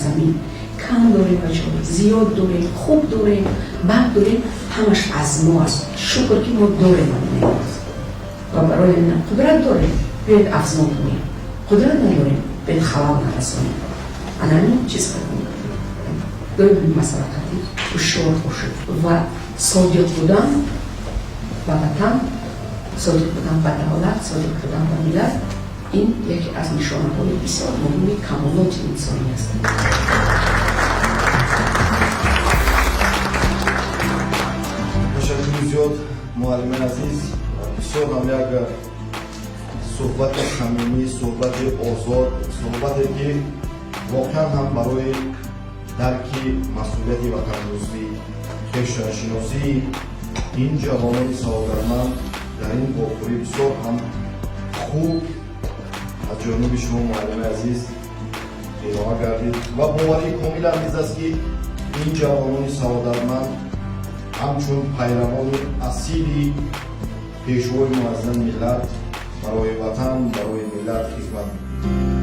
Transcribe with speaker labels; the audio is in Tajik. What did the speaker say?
Speaker 1: Замин кам дорем, бачаҳо, зиёд дорем, хуб дорем, бад дорем, ҳамаш аз мо аст. Шукр, ки мо дорем ва барои қудрат дорем, биёед афзон кунем, қудрат надорем, биёед халал нарасонем. Анамин чиз доим масъала қатӣ ҳушёр бошед ва содиқ будан ба ватан, содиқ будан ба давлат, содиқ будан ба миллат, ин яке аз нишонаҳои бисёр муҳими камолоти инсонӣ аст.
Speaker 2: Ташаккури зиёд, муаллими азиз. Бисёр ҳам як суҳбати самимӣ, суҳбати озод, суҳбате, ки воқеан ҳам барои дарки масъулияти ватандӯстӣ, хештаншиносии ин ҷавонони саодатманд дар ин вохӯрӣ бисёр ҳам хуб аз ҷониби шумо, муаллими азиз, ироа гардид ва боварии комилам низ аст, ки ин ҷавонони саодатманд ҳамчун пайравони асили пешвои муаззами миллат барои ватан, барои миллат хизмат мекунанд.